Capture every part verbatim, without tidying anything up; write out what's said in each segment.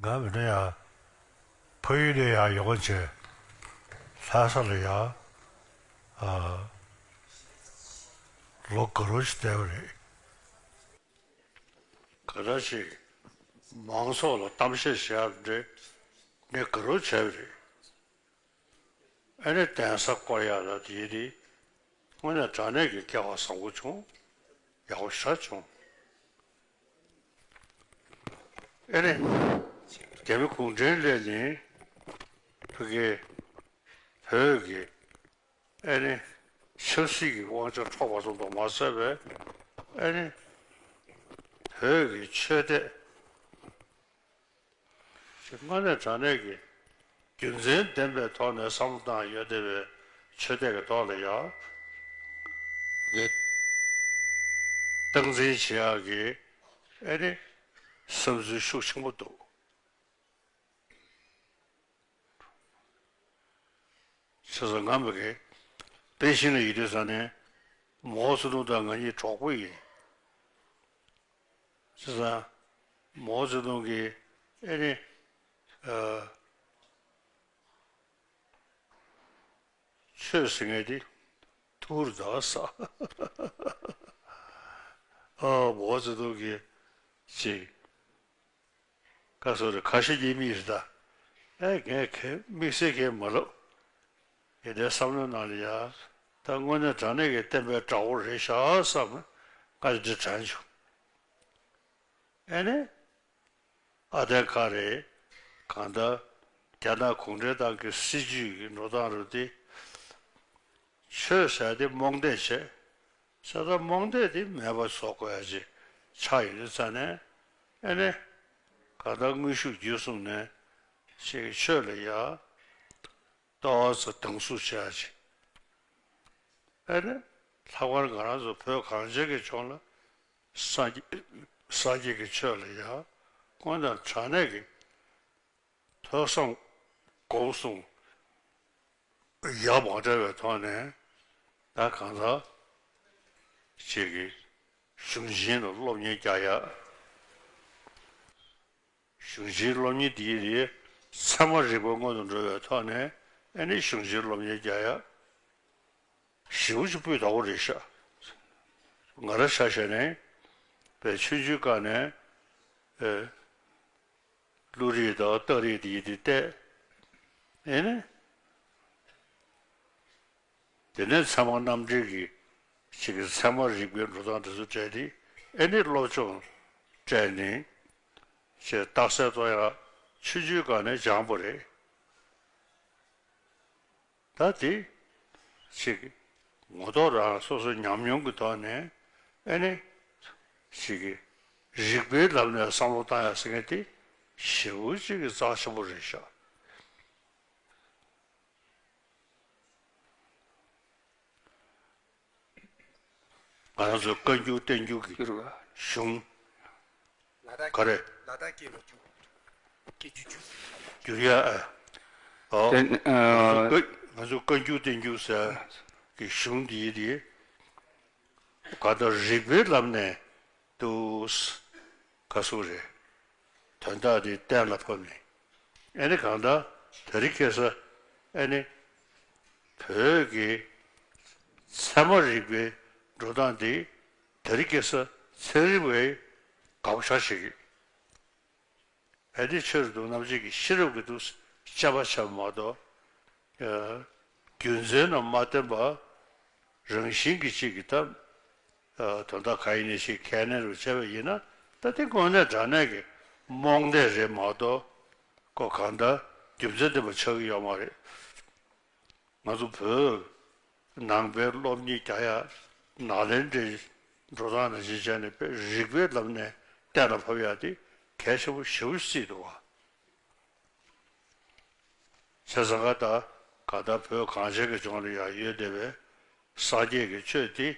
ང་མིན་ན་ཡང་ཕ་ཡུལ་ནས་ཡང་ཡོང་བྱས་ལྷ་ས་ལ་ཡང་ཨ་ལོ་དགུ་རོ་ཞིག་བསྡད་པ་རེད། ག་འདྲ་ཞིག་མང་ཚོགས་ལ་གཏམ་བཤད་བྱེད་ཡག་འདྲ་ངས་དགའ་རབ་བྱས་པ་རེད། ཨ་ནི་གདན་ས་བསྐོར་ཡག་ལ་དེ་ཡིན་དེ་དངོས་གནས་དྲང་གནས་ཀྱི་སྐལ་བ་བཟང་པོ་བྱུང་། ཡག་པོ་ཞེ་དྲག་བྱུང་། ཨ་ནི་རྒྱ་མི་གུང་ཁྲན་སླེབས་ནས་ཕ་གི་བོད་ཀྱི་ཨ་ནི་ཆབ་སྲིད་ཀྱི་དབང་ཆ་འཕྲོག་པ་ཙམ་དུ་མ་ཟད་པའི་ཨ་ནི་བོད་ཀྱི་ཆོས་དད་ཅིག་དངོས་གནས་དྲང་གནས་ཀྱི་རྒྱུ་མཚན་ལྡན་པའི་ཐོག་ནས་བསམ་བློ་བཏང་ཡོད་བསྡད་པའི་ཆོས་དད་ཀྱི་ཐོག་ལ་ཡང་གི་སྟངས་འཛིན་བྱེད་ཡག་གི་ཨ་ནི་བསམ་ཚུལ་ཤུགས་ཆེན་པོ་འདུག་བྱས་ཙང་ང་མི་གི་པེ་ཅིང་ལ་ཡོད་དུས་ཙང་ནས་མའོ་ཙེ་ཏུང་དང་ང་གཉིས་གྲོགས་པོ་ཡིན། བྱས་ཙང་མའོ་ཙེ་ཏུང་གིས་ཨེ་ནི་ཨ་ཆོས་ཟེར་མཁན་དེ་ཐུར་ད་ས་ཨ་མའོ་ཙེ་ཏུང་གིས་ཅིག་ཀ་སོ་རེ་ཁ་ཤས་ཀྱི་མིག་རེད་ད། ཨེ་ངས་ཁས་དམིགས་བསལ་ཁས་མ་ལོབས། ཡིན་དེ་བསམ་བློའི་ནང་ལ་ཡ། ད་དངོས་གནས་དྲང་གནས་ཀྱི་བསྟན་པའི་དགྲ་བོ་རེད་ཤག་བསམ་ང་འདི་དྲན་བྱུང་། ཨེ་ནི། ཨ་བསྟན་ཁ་རེད། གང་ལྟར་རྒྱ་ནག་གུང་ཁྲན་ཏང་གི་སྲིད་ཇུས་ཀྱི་འགྲོ་སྟངས་རུ་དེ། ཆོས་ཟེར་དེ་རྨོངས་དད་བྱས། ས་ད་རྨོངས་དད་དེ་མེད་པ་བཟོ་དགོས་ཡ་ཅིག་ཆགས་ཡོད་དུས་ཙང་ནས་ཨེ་ནས་གང་ལྟར་དངོས་ཤུགས་བརྒྱུད་གསུམ་ནས་ཅིག་ཆོས་ལ་ཡ་ལྟ་བ་ཚོ་སྡང་ཟུག་བྱེད་ཡ་ཅིག་ཨེ་ནས་ལྷག་པར་ང་རང་ཚོ་བོད་གངས་ཅན་གྱི་ལྗོངས་ལ་སངས་རྒྱས་སངས་རྒྱས་ཀྱི་ཆོས་ལ་ཡ་དངོས་དང་དྲང་གནས་ཀྱི་ཐོས་བསམ་སྒོམ་གསུམ་ཡ་མ་བྲལ་བའི་ཐོག་ནས་ད་གང་ཟག་ཅིག་གིས་གཞུང་ཆེན་ལ་སློབ་གཉེར་རྒྱག་ཡ། གཞུང་ཆེན་སློབ་གཉེར་འདིའི་རིགས་ཚད་མ་རིག་པ་སྔོན་དུ་འགྲོ་བའི་ཐོག་ནས་ཨེ་ནི་གཞུང་ཆེན་སློབ་གཉེར་རྒྱག་ཡ། ཞེ་པོ་ཅིག་སྤུས་དག་པོ་རེད་ཤག་ང་རང་ཆ་བཞག་ནས་པའི་ཆུང་ཆུང་སྒང་ནས་ཨེ། བློ་རིག་དང་རྟགས་རིག་དེ་ཡིན་དེ་བལྟས། ཨེ་ནི། དེ་ནས་ཚད་མ་རྣམ་འགྲེལ་གྱི་ཅིག་གི་ཚད་མ་རིག་པའི་འགྲོ་སྟངས་དེ་ཚོ་སྤྲད་དེ་ཨེ་ནི་སློབ་སྦྱོང་སྤྲད་ནས་ཅེས་རྟགས་གསལ་གཏོང་ཡག་ཆུང་ཆུང་སྒང་ནས་སྦྱངས་པ་རེད། ད་དེ་ཅིག་ངོ་ཐོག་རང་སོ་སོའི་ཉམས་མྱོང་གི་ཐོག་ནས་ཨེ་ནི་ཅིག་རིག་པའི་ལམ་ནས་བསམ་བློ་བཏང་ཡག་ཟེར་མཁན་དེ་ཞེ་པོ་ཅིག་གི་རྩ་ཆེན་པོ་རེད་ཤག་ང་རང་ཚོའི་བཀའ་འགྱུར་བསྟན་འགྱུར་གྱི་གྱུར་བ། གཞུང་། ལ་དྭགས་ག་རེ། ལ་དྭགས་སྐད་ལ་བསྒྱུར། སྐད་བསྒྱུར་བསྒྱུར། བསྒྱུར་ཡ་ཨ། ཨོ། དེ་ང་ཚོ་ཨ། བཀའ་ང་ཚོ་བཀའ་འགྱུར་བསྟན་འགྱུར་ཟེར་གྱི་གཞུང་འདི་ཡིན་དེ། ག་ད་རིག་པའི་ལམ་ནས་དུ། ག་ཟུག་རེད། དོན་དག་འདི་གཏན་ལ་ཕབ་ནས། ཨེ་ནི་གང་ལྟར་དེ་རིང་ཁ་སང་ཨེ་ནི་བོད་ཀྱི་ཚད་མ་རིག་པའི་འགྲོ་སྟངས་འདི་དེ་རིང་ཁ་སང་ཚན་རིག་པས་དགའ་པོ་ཞེ་དྲག་བྱེད་ཀྱི། ཨེ་ནི་ཆོས་རབ་ཏུ་རྣམ་འབྱེད་ཀྱི་ཤེས་རབ་ཀྱི་འདུག་དཔྱད་པ་བྱས་པ་མ་གཏོགས། རྒྱུ་མཚན་རྣམས་མ་བསྟན་པ། རང་བཞིན་གྱིས་གཅིག་གིས་ཐབས། དོན་དག་གང་ཡིན་ནས་ཞིག་ཁས་ལེན་རུ་བྱས་པ་ཡིན་ན་ད་དེ་དངོས་གནས་དྲང་གནས་ཀྱི་རྨོངས་དད་རེད་མ་གཏོགས་ཁོ་གང་ལྟར་རྒྱུ་མཚན་ལྡན་པ་ཆགས་ཀྱི་ཡོད་མ་རེད། ང་ཚོ་བོད་ནང་པའི་སློབ་གཉེར་རྒྱག་ཡ་ནཱ་ལེནྡྲའི་འགྲོ་སྟངས་ནང་བཞིན་བྱས་ནས་དཔེ་རིག་པའི་ལམ་ནས་གཏན་ལ་ཕབ་ཡ་དེ་གལ་ཆེན་པོ་ཞེ་པོ་བརྩིས་འདུག་བ། བྱས་ཙང་ད་ག་ད་བོད་གངས་ཅན་གྱི་ལྗོངས་ལ་ཡང་ཡོད་བསྡད་པའི་སངས་རྒྱས་ཀྱི་ཆོས་དེ་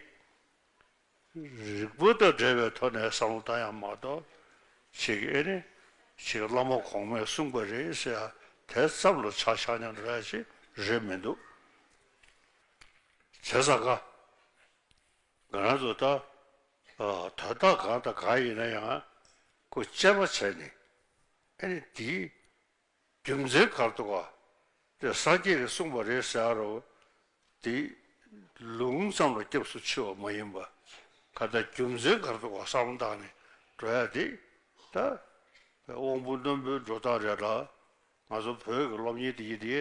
རིག་པ་དང་འབྲེལ་བའི་ཐོག་ནས་བསམ་བློ་བཏང་ཡག་མ་གཏོགས་ཅིག་ཨེ་ནི་ཅིག་བླ་མ་གོང་མས་གསུངས་པ་རེད་ཟེར་ཡ་དེ་ཙམ་ལ་ཆ་བཞག་མཉམ་དུ་རེད་ཅིག་རེད་མི་འདུག་བྱས་ཙང་ང་རང་ཚོ་ད་དོན་དག་གང་དང་གང་ཡིན་ན་ཡང་ཁོ་དཔྱད་པ་བྱས་ནས། ཨ་ནི་དེའི་རྒྱུ་མཚན་ག་རེ་འདུག་ག་དེ་སངས་རྒྱས་ཀྱིས་གསུངས་པ་རེད་ཟེར་རོ། དེ་ལུང་ཙམ་ལ་སྐྱབས་སུ་མཆི་བ་མ་ཡིན་པ། ག་ད་རྒྱུ་མཚན་ག་རེ་འདུག་ག་བསམ་བློ་བཏང་ནས་འགྲོ་ཡ་དེ། ད་དབང་པོ་རྣོན་པོའི་འགྲོ་སྟངས་རེད་ལ། ང་ཚོ་བོད་ཀྱི་སློབ་གཉེར་དེ་ཡིན་དེ།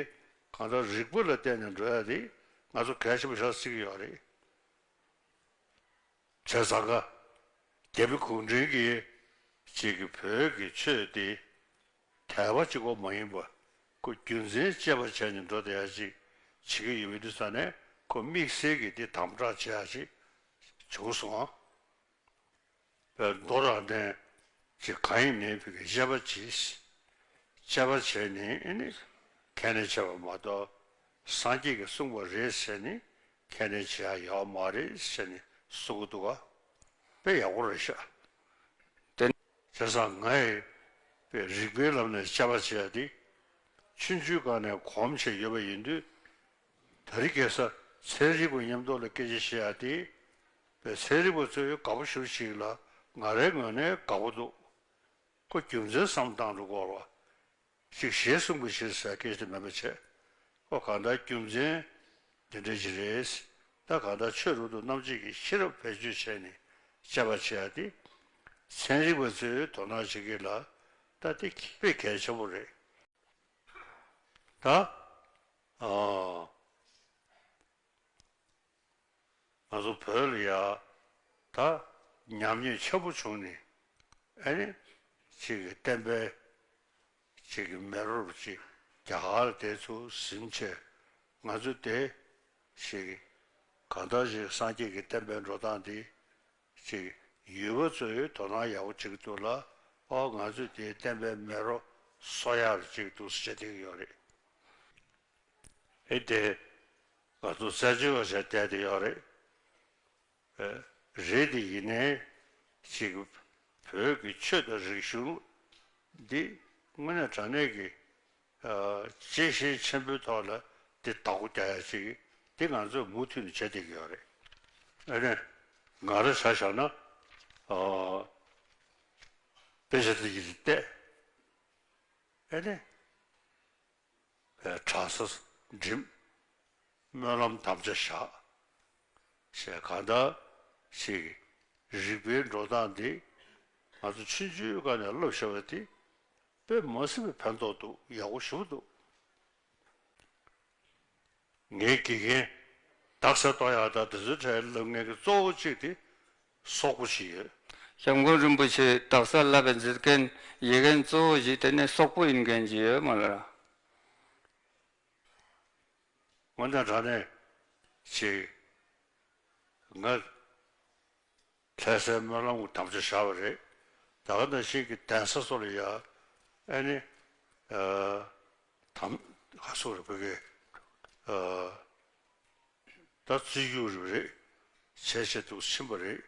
གང་ལྟར་རིགས་པ་ལ་བརྟེན་ནས་འགྲོ་ཡ་དེ་ང་ཚོ་གལ་ཆེན་པོ་ཞིག་བརྩི་གི་ཡོད་རེད། བྱས་ཙང་ཀ་རྒྱ་མི་གུང་ཁྲན་གྱིས་ཅིག་གི་བོད་ཀྱི་ཆོས་དེ་དད་པ་གཅིག་པོ་མ་ཡིན་པ། ཁོ་རྒྱུ་མཚན་དཔྱད་པ་བྱས་ནས་འགྲོ་བསྡད་ཡ་ཅིག་བྱེད་ཀྱི་ཡོད་པའི་དུས་ཙ་ནས། ཁོ་དམིགས་བསལ་གྱི་དེ་དམ་དྲག་བྱེད་ཡ་ཅིག་བྱུང་སོང་ཨ། པའི་མདོ་རང་བསྟན་གྱི་གང་ཡིན་མིན་བོད་ཀྱི་དཔྱད་པ་གྱིས། དཔྱད་པ་བྱས་ནས་ཨེ་ནི་ཁས་ལེན་བྱས་པ་མ་གཏོགས། སངས་རྒྱས་ཀྱིས་གསུངས་པ་རེད་ཟེར་ནས་ཁས་ལེན་བྱེད་ཡ་ཡོད་མ་རེད་ཟེར་ནས་གསུང་གི་འདུག་ག་དཔེ་ཡག་པོ་རེད་ཤག་དེ་བྱས་ཙང་ང་ཡི་པའི་རིགས་པའི་ལམ་ནས་དཔྱད་པ་བྱེད་ཡ་དེ། ཆུང་ཆུང་སྒང་ནས་གོམས་བྱས་ཡོད་པ་ཡིན་དུས། དེ་རིང་ཁ་སང་ཚན་རིག་པ་མཉམ་དུ་ལ་སྐད་ཆ་བཤད་ཡ་དེ། པའི་ཚན་རིག་པ་ཚོས་དགའ་པོ་ཞེ་པོ་ཞིག་ལ། ང་རའི་ངོས་ནས་དགའ་པོ་འདུག་ཁོ་རྒྱུ་མཚན་བསམ་བཏང་འགྲོ་དགོས་རེད་བ། ཅིག་ཞེས་གསུངས་པའི་ཕྱིར་ཟེར་སྐད་ཆ་དེ་མེད་པ་བྱས། ཁོ་གང་ལྟར་རྒྱུ་མཚན་འདི་འདྲ་ཞིག་རེད། ད་གང་ལྟར་ཆོས་རབ་ཏུ་རྣམ་འབྱེད་ཀྱི་ཤེས་རབ་བེད་སྤྱོད་བྱས་ནས་དཔྱད་པ་བྱེད་ཡ་དེ། ཚན་རིག་པ་ཚོས་དོ་སྣང་བྱེད་ཀྱི་ལ། ད་དེ་དཔེ་གལ་ཆེན་པོ་རེད། ད། ཨ། ང་ཚོ་བོད་ལ་ཡ་ད་ཉམས་ཉེས་ཆེན་པོ་བྱུང་ནས། ཨ་ནི་ཅིག་གི་བསྟན་པའི་ཅིག་གི་མེ་རོ་ཅིག་རྒྱ་གར་ལ་དེ་ཚོ་ཟིན་བྱས། ང་ཚོ་དེ་ཅིག་གང་ལྟར་ཅིག་སངས་རྒྱས་ཀྱི་བསྟན་པའི་འགྲོ་སྟངས་འདི་ཅིག་ཡུལ་པ་ཚོས་དོ་སྣང་ཡག་པོ་བྱེད་ཀྱི་འདུག་ལ། ཨོ་ང་ཚོས་དེའི་བསྟན་པའི་མེ་རོ་གསོ་ཡག་ལ་བྱེད་ཀྱི་འདུག་ཟེར་བྱས་བསྡད་ཀྱི་ཡོད་རེད། ཨེ་དེ་ང་ཚོ་རྩད་གཅོད་པ་བྱས་བསྡད་དེ་ཡོད་རེད། ཨེ་རེད་དེ་ཡིན་ནའི་ཅིག་བོད་ཀྱི་ཆོས་དང་རིག་གཞུང་འདི་དངོས་གནས་དྲང་གནས་ཀྱི་ཨ་གཅེས་ཤེས་ཆེན་པོའི་ཐོག་ལ་འདི་བདག་པོ་རྒྱག་ཡ་ཅིག་འདི་ང་ཚོས་མུ་མཐུད་ནས་བྱེད་བསྡད་ཀྱི་ཡོད་རེད། ཨ་ནི་ང་རང་ཆ་བཞག་ན་ཨ་དཔེ་ཆ་འདི་ཡིས་བལྟས། ཨ་ནི། གྲྭ་ས་འགྲིམ། སྨོན་ལམ་དམ་བཅའ་བཞག་ཞེས་གང་ལྟར་ཞིག་རིགས་པའི་འགྲོ་སྟངས་འདི་ང་ཚོ་ཆུང་ཆུང་སྒང་ནས་བསླབ་བཞག་པ་འདི་དཔེ་མ་སྲིད་པའི་ཕན་ཐོགས་འདུག་ཡག་པོ་ཞེ་པོ་འདུག་ངའི་དགེ་རྒན་རྡ་སར་གཏོང་ཡག་དང་དེ་ཚོའི་གྲས་ལབ་མཁན་གྱི་གཙོ་བོ་གཅིག་དེ་སོག་པོ་ཞིག་ཡོད། སྐྱབས་མགོན་རིན་པོ་ཆེས་རྡ་སར་བསླབ་པའི་མཛད་འགན་ཡི་རྒན་གཙོ་བོ་ཞིག་དེ་ནི་སོག་པོ་ཡིན་མཁན་ཞིག་ཡོད་མ་རེད། དངོས་གནས་དྲང་གནས་ཅིག་ང་ལྷ་སའི་སྨོན་ལམ་གྱི་དམ་བཅའ་བཞག་པ་རེད། ད་ག་ནང་བཞིན་གྱི་གདན་ས་སོགས་ལ་ཡ་ཨ་ནི་ཨ་དམ་ག་སོགས་རེད་བོད་སྐད་ཨ་ད་བརྩི་རྒྱུ་རེད་བྱས་བྱས་འདུག་ཕྱིན་པ་རེད།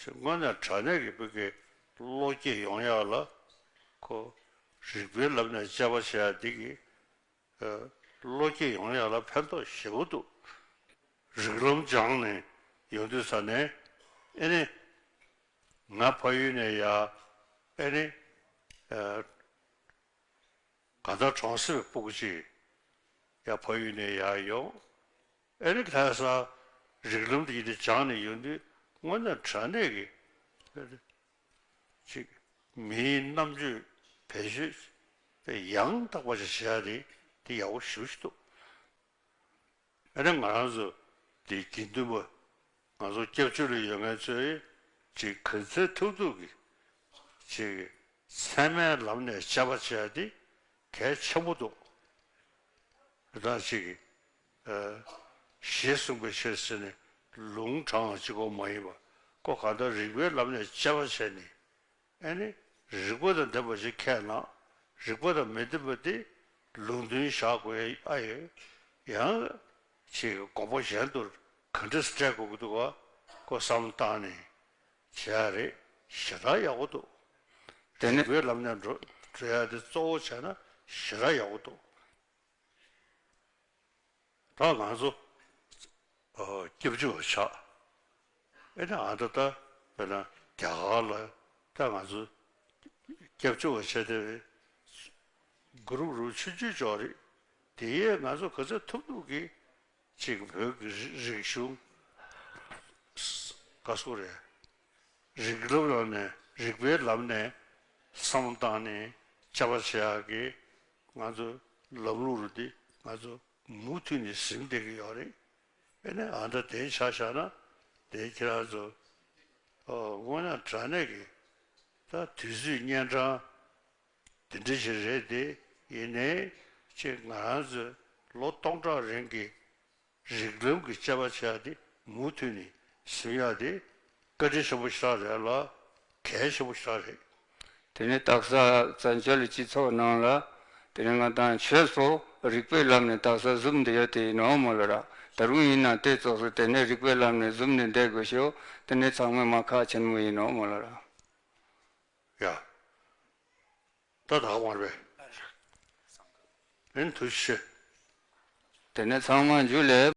དངོས་གནས་དྲང་གནས་ཀྱི་བོད་ཀྱི་བློ་སྐྱེད་ཡོང་ཡག་ལ་ཁོ་རིགས་པའི་ལམ་ནས་དཔྱད་པ་བྱེད་ཡག་འདི་གི་ཨ་བློ་སྐྱེད་ཡོང་ཡག་ལ་ཕན་ཐོགས་ཞེ་པོ་འདུག་རིགས་ལམ་སྦྱངས་ནས་ཡོང་དུས་ཙ་ནས་ཨེ་ནི་ང་ཕ་ཡུལ་ནས་ཡ་ཨེ་ནི་ཨ་གང་ལྟར་གྲོང་གསེབ་སྤུ་གུ་ཅིག་ཡ་ཕ་ཡུལ་ནས་ཡར་ཡོང་། ཨེ་རི་ལྷ་ས་རིགས་ལམ་དེ་ཡིན་དུས་སྦྱངས་ནས་ཡོང་དུས་དངོས་གནས་དྲང་གནས་ཀྱི་ཅིག་མིའི་རྣམ་དཔྱོད་བེད་སྤྱོད་དེ་ཡང་དག་པ་ཞིག་བྱེད་ཡ་དེ་དེ་ཡག་པོ་ཞེ་པོ་ཞིག་འདུག་ཨ་ནི་ང་རང་ཚོ་དེ་དགེ་འདུན་པ་ང་ཚོ་སྐྱབས་བཅོལ་ལ་ཡོད་མཁན་ཚོས་ཅིག་ག་ཚོད་ཐུབ་ཐུབ་ཀྱིས་ཅིག་ཚད་མའི་ལམ་ནས་དཔྱད་པ་བྱེད་ཡ་དེ་གལ་ཆེན་པོ་འདུག་ད་ཅིག་ཨ་ཞེས་གསུངས་པའི་ཕྱིར་ཟེར་ནས་ལུང་དྲངས་པ་གཅིག་པོ་མ་ཡིན་པ་ཁོ་གང་ལྟར་རིགས་པའི་ལམ་ནས་དཔྱད་པ་བྱས་ནས། ཨ་ནི་རིགས་པ་དང་ལྡན་པ་ཞིག་ཁས་བླངས། རིགས་པ་དང་མི་ལྡན་པ་དེ་ལུང་འདྲེན་བཞག་དགོས་ཨ་ཡོད། ཡང་ཅིག་དགོངས་པ་གཞན་དུ་ག་འདྲ་སེ་སྤྲད་དགོས་ཀྱི་འདུག་ག་ཁོ་བསམ་བློ་བཏང་ནས་བྱས་རེད། ཞེ་དྲག་ཡག་པོ་འདུག་དེ་ནི་རིགས་པའི་ལམ་ནས་འགྲོ་འགྲོ་ཡ་དེ་གཙོ་བོ་བྱས་ན་ཞེ་དྲག་ཡག་པོ་འདུག་ད་ང་ཚོ་ཨ་སྐྱབས་བཅོལ་བ་ཆགས། ཨེ་ན་ཨ་ད་ད་དཔེར་ན་རྒྱ་གར་ལ་ད་ང་ཚོ་ སྐྱབས་བཅོལ་བ་བྱས་ཏེ་གུ་རུབ་རུབ་ཆུང་ཆུང་ཅོག་རེད། དེ་ཡས་ང་ཚོ་ག་ཚོད་ཐུབ་ཐུབ་ཀྱིས་ཅིག་བོད་ཀྱི་རིག་གཞུང་ག་སོ་རེད། རིགས་ལམ་ལམ་ནས་རིག་པའི་ལམ་ནས་བསམ་བློ་བཏང་ནས་དཔྱད་པ་བྱེད་ཡག་གི་ང་ཚོ་ལམ་ལུགས་རུ་དེ་ང་ཚོ་མུ་མཐུད་ནས་ཟིན་བསྡད་ཀྱི་ཡོད་རེད། དཔེར་ན་ཨ་ད་དེ་ཆ་བཞག་ན་དེ་ཁྱེད་རང་ཚོ་ཨོ་དངོས་གནས་དྲང་གནས་ཀྱི་ད་དུས་ཚོད་གཉན་འཕྲང་དེ་འདྲ་ཞིག་རེད་དེ། ཡིན་ནའི་ཅིག་ང་རང་ཚོས་ལོ་སྟོང་ཕྲག་རིང་གི་རིགས་ལམ་གྱི་དཔྱད་པ་བྱས་ཏེ་མུ་མཐུད་ནས་ཟིན་ཡག་དེ་བཀའ་དྲིན་ཆེན་པོ་ཞེ་དྲག་རེད་ལ། གལ་ཆེན་པོ་ཞེ་དྲག་རེད། དེ་ནས་དག་ས་བཙན་བྱོལ་སྤྱི་ཚོགས་ནང་ལ་དེ་ནས་ང་དང་ཆོས་སོགས་རིག་པའི་ལམ་ནས་དག་ས་ཟུམ་བསྡད་ཡོད་དེ་ཡིན་ནོ་མོ་ལ་ར། ད་རུང་ཡིན་ན་དེ་ཙོགས་སུ་དེ་ནས་རིག་པའི་ལམ་ནས་ཟུམ་ནས་བསྡད་དགོས་ཤོག་དེ་ནས་ཚང་མས་མ་ཁག་ཆེན་མོ་ཡིན་ནོ་མོ་ལ་ར། ཡ། ད་ད་ག་མ་རེད་པས། ཨེན་ཐུགས་རྗེ་ཆེ། དེ་ནས་ཚང་མ་འཇུ་ལེ།